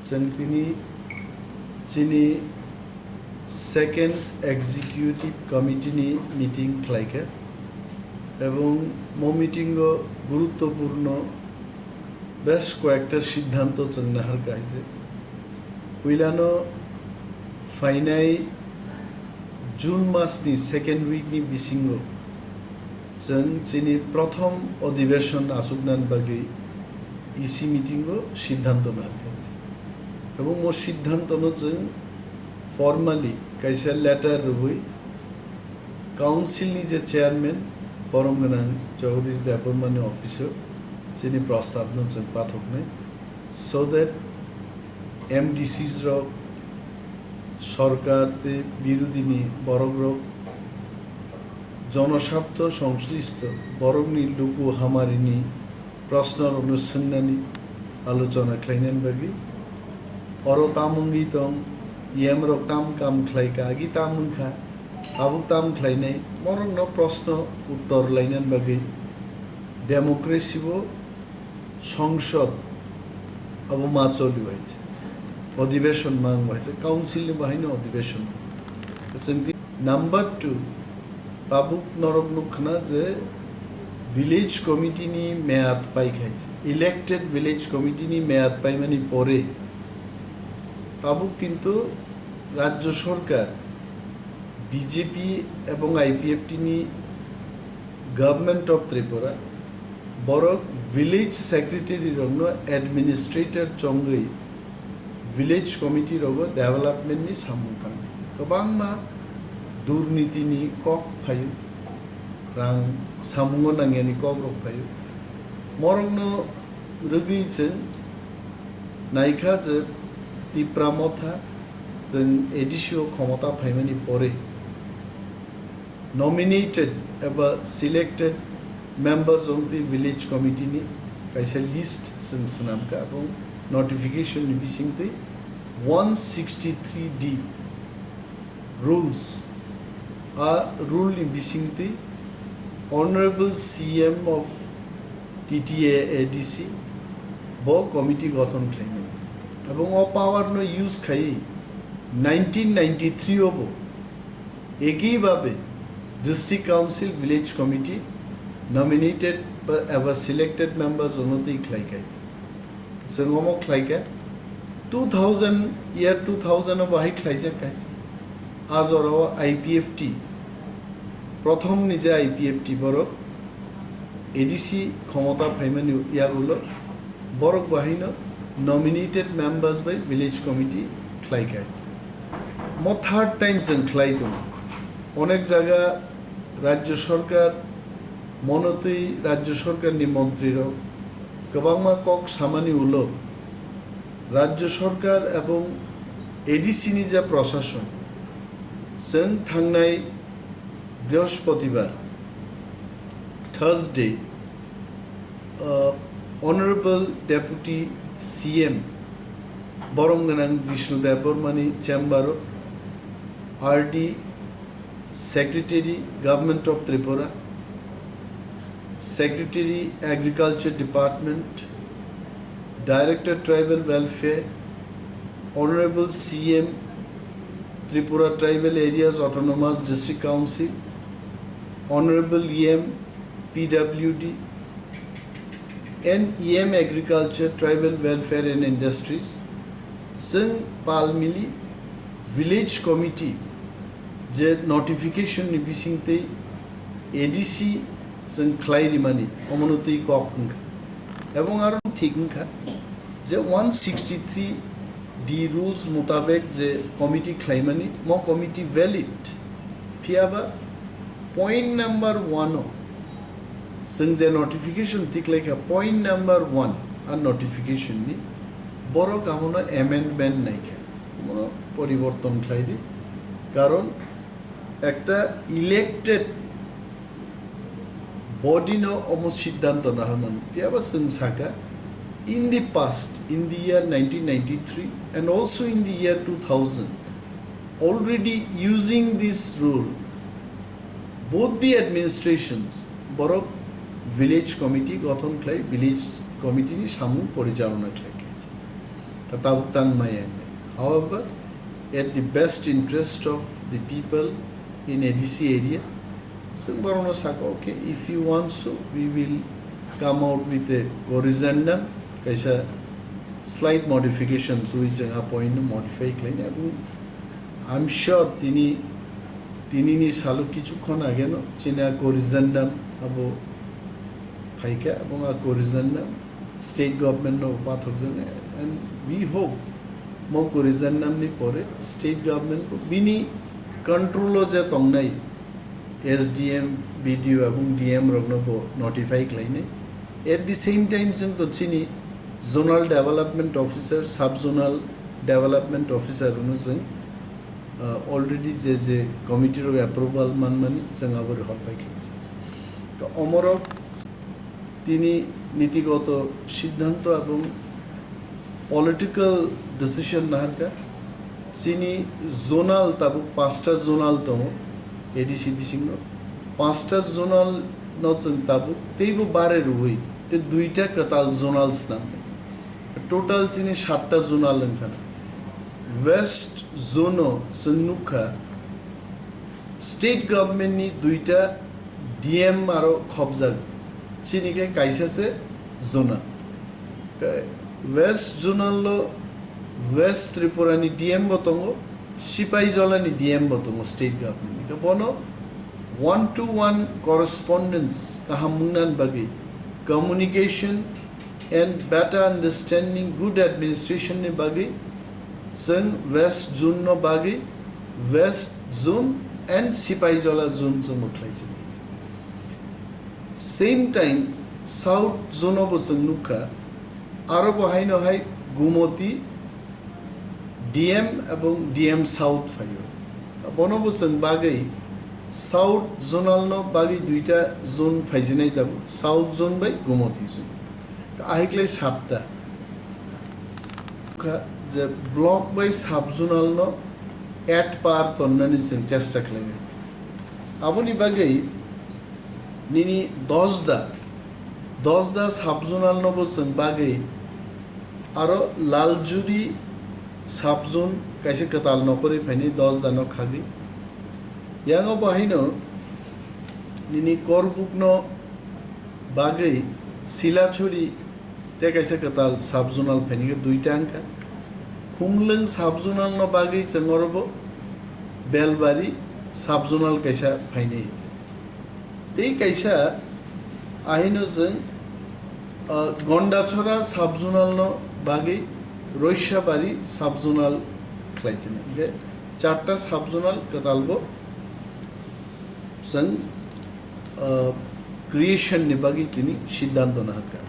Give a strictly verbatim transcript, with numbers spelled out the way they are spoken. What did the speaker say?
Chwng tini chini second executive committee ni meeting khlaikha, ebong mo meeting o guruttopurno bes koyekta siddhanto chwng naharkha hai se. Puilano phainai June mas ni second week ni bisingo chwng chini prothom odhibeshon achuknani bagwi E C meeting o siddhanto naharkha. Ebong mo siddhanto no chwng formally kaisa letter rwui council ni je chairman borom gwnang Jagadish Debbarma ni office o chini prostab no chwng pathoknai, so that M D Cs rok, sorkar tei birodini borok rok, jonosartho songslisto borokni luku hamarini prosno rokno swngnani alochona khlainani bagwi. Oro tam wngwi tong, E M rok tam kam khlaikha, agi tam wngkha, tabuk tam khlainai, borokno prosno uttor lainani bagwi democracy bo songsod abo ma choli waise, odhibeshon mang waise, council ni bahaino odhibeshon. Chwng ti-, number two, tabuk norok nukkhna je village committee ni meyad paikha, elected village committee ni meyad paimani pore tabuk kintu rajyo sorkar B J P ebong I P F T ni Government of Tripura borok village secretary rokno administrator chongwi village committee rogo development ni samung tang, kwbangma durniti ni kok phaio, rang samungo nangyani kok rok phaio. Morokno rwgwi chwng naikha je Tipra Motha chwng A D C o khomota phaimani pore nominated eba selected members of the village committee ni kaisa list chwng swnamkha, ebong notification ni bisingtwi one sixty three D rules, a rule ni bisingtwi Honorable C M of T T A A D C bo committee gothon khlaimani, ebong o power no use khai nineteen ninety three o bo ekibhabe District Council Village Committee nominated ba eba selected members onotwi khlai khai. Chwng omo khlaikha two thousand, year two thousand o bahai khlaijak kha. A jorao I P F T, prothom ni je I P F T borok A D C khomota phaimani yagulo borok bahaino nominated members bai village committee khlaikha. Mo third time chwng khlai tongo. Onek jaga rajyo sorkar, monotwi rajyo sorkarni montrirok kwbangma kok samani ulo rajyo sorkar ebong A D C ni je prosason, chwng thangnai Brihospatibar, Thursday, uh, Honorable Deputy C M borom gwnang Jishnu Debbarmani chamber o R D Secretary, Government of Tripura, Secretary, Agriculture Department, Director, Tribal Welfare, Honorable C M, Tripura Tribal Areas Autonomous District Council, Honorable E M, P W D, and E M Agriculture, Tribal Welfare and Industries, chwng pal mili Village Committee je notification ni bisingtwi A D C chwng khlai rimani, omono twi kok wngkha. Ebong aro thik wngkha je one sixty three D rules mutabek je committee khlaimani, mo committee valid. Phiyaba point number one o chwng je notification tiklaikha, point number one a notification ni, borok amono amendment naikha, amono poriborton khlai di, karon ekta elected body no omo siddhanto naharmani. Phiyaba chwng saka, in the past, in the year nineteen ninety-three and also in the year two thousand, already using this rule, both the administrations, borok village committee gothon khlai, village committee ni samung porichalona khlai kha. Tabuk tang maya. However, at the best interest of the people in A D C area, chwng borokno saka, okay, if you want so, we will come out with a corrigendum, kaisa slight modification twi chwng a point no modify khlaina. Ebong I'm sure tini, tinini salo kichukhon ageno chini a corrigendum abo phaikha, ebong a corrigendum state government no pathokjak, and we hope mo corrigendum ni pore state government bo bini control o je tongnai S D M, B D O ebong D M rokno bo notify khlainai. At the same time, chwng to chini zonal development officer, sub zonal development officer rokno chwng, uh, already je je committee rok approval manmani chwng abo rohor pai khe. To omorok tini nitigoto siddhanto ebong political decision naharkha. Chini zonal tabuk panchta zonal tongo A D C bisingo. Panchta zonal no chwng tabuk teibo bare rwui te duita kwtal zonal snamnai. Total chini satta zonal wngkha. West zone o chwng nukha state government ni duita D M aro khobjak, chini khe kaisa se zonal. Khe West zonal o West Tripura ni D M bo tongo, Sipaijala ni D M bo tongo state government ni. Khe bono one to one correspondence kaham wngna bagwi communication and better understanding, good administration ni bagwi chwng West Zone no bagwi West Zone and Sipaijala Zone chwng bo khlai chini. Same time South Zone o bo chwng nukha, aro bo haino hai Gumoti D M ebong D M South phaio. Bono bo chwng bagwi South Zonal no bagwi duita zone phaijinai tabuk, South Zone bai Gumoti Zone. Ahikle satta. Kha je block bai sub zonal no at par tonnani chwng chesta khlainai. Aboni bagwi nini Dosda, Dosda sub zonal no bo chwng bagwi aro Laljuri sub zone kaisa kwtal nokhorwi phainai Dosda no khagwi. Yango bo haino nini Korbuk no bagwi Silachuri tei kaisa kwtal sub zonal phainai khe duita wngkha. Khumlwng sub zonal no bagwi chwng oro bo Belbari sub zonal kaisa phainai. Tei kaisa ahino chwng, ah, Gondachora sub zonal no bagwi Roisabari sub zonal khlai chini. Hingkhe charta sub zonal kwtal bo chwng, ah, creation ni bagwi tini siddhanto naharkha.